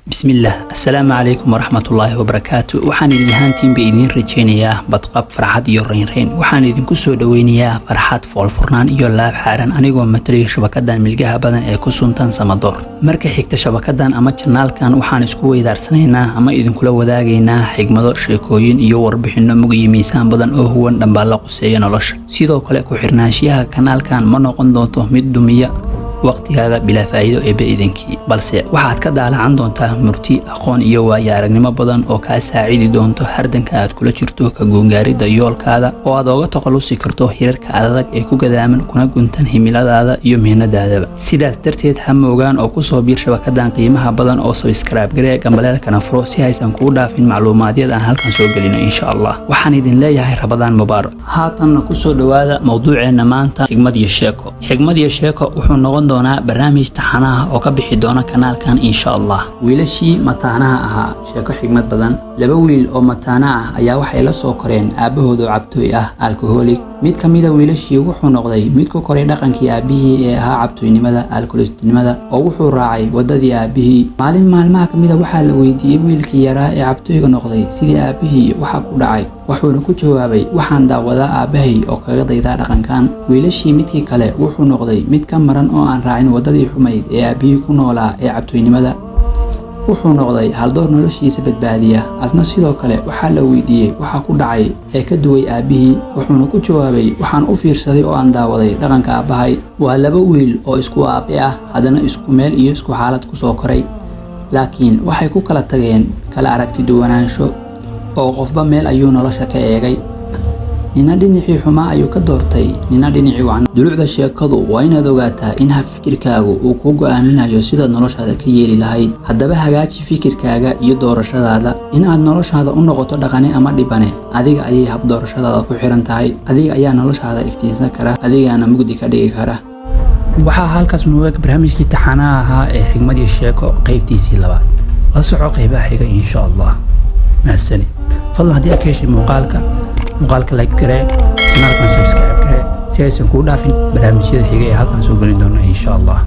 Bismillaah, assalaamu calaykum waraxmatullaahi wabarakaatu. Waxaan idin ahaantiinba idiin rajaynayaa badqab, farxad iyo raynrayn. Waxaan idinku soo dhoweynayaa farxad, foolfurnaan iyo laab xaaran, anigoo matalaya shabakadan milgaha badan ee ku suntan Samadoor. Marka xigta, shabakadan ama channelkan waxaan isku weydaarsanaynaa ama idinkula wadaagaynaa xigmado, sheekooyin iyo warbixinno mug iyo miisaan badan oo huwan dhambaalla quseeya nolosha. Sidoo kale, ku xirnaanshiyaha kanaalkan ma noqon doonto mid dumiya waqtigaaga bilaa faa'iido, Eebbe idinkii, balse waxaad ka daalacan doontaa murti, aqoon iyo waayo aragnimo badan oo kaa saacidi doonto hardanka aad kula jirto ka guungaaridda yoolkaada, oo aad ooga takhalusi karto hirarka adag ee ku gadaaman kuna guntan himiladaada iyo mihnadaadaba. Sidaas darteed, ha moogaan oo kusoo biir shabakadan qiimaha badan oo subscribe garee, gambaleelkana furo si aysan kuu dhaafin macluumaadyada aan halkan soo gelino, insha Allah. Waxaan idin leeyahay Ramadaan mubaarak. Haatanna kusoo dhowaada mowduuceenna maanta, xigmad iyo sheeko. Xigmad iyo sheeko wuxuu noqon doonaa barnaamij taxanaha oo ka bixi doona kanaalkan, insha Allah. Wiilashii mataanaha ahaa, sheeko xigmad badan. Laba wiil oo mataana ah ayaa waxay la soo koreen aabbahood oo cabtooy ah, alcoholic. Mid ka mida wiilashii wuxuu noqday mid ku koray dhaqankii aabbihii ee ahaa cabtooynimada, alcoholistinimada, oo wuxuu raacay waddadii aabbihii. Maalin maalmaha ka mida waxaa la weydiiyey wiilkii yaraa ee cabtooyga noqday sidii aabbihii waxa ku dhacay, wuxuuna ku jawaabay: "Waxaan daawadaa aabbahay oo kaga daydaa dhaqankan." Wiilashii midkii kale wuxuu noqday mid ka maran oo aan raacin waddadii xumayd ee aabbihii ku noolaa ee cabtooynimada. Wuxuu noqday haldoor noloshiisa badbaadiya. Asna sidoo kale waxaa la weydiiyey waxa ku dhacay ee ka duway aabbihii, wuxuuna ku jawaabay: "Waxaan u fiirsaday oo aan daawaday dhaqanka aabbahay." Waa laba wiil oo isku aabe ah, haddana isku meel iyo isku xaalad kusoo koray, laakiin waxay ku kala tageen kala aragti duwanaansho, oo qofba meel ayuu nolosha ka eegay. Nina dhinacii xumaa ayuu ka doortay, nina dhinacii wacan. Dulucda sheekadu waa inaad ogaataa in hab fikirkaagu uu kuu go'aaminayo sidaad noloshaada ka yeeli lahayd. Haddaba hagaaji fikirkaaga iyo doorashadaada. In aad noloshaada u noqoto dhaqane ama dhibane, adiga ayay hab doorashadaada ku xiran tahay. Adiga ayaa noloshaada iftiinsan kara, adigaana mugdi ka dhigi kara. Waxaa halkaas nooga barnaamijkii taxanaha ahaa ee xigmad iyo sheeko, qaybtiisii labaad. La soco qaybaha xiga, insha Allah. Mahadsanid. Fadlan, haddii aad ka heshay muuqaalka, muuqaalka like garee, channelkan subscribe garee, si aysan kuu dhaafin barnaamijyada xiga ee halkan soo gelin doona, insha Allah.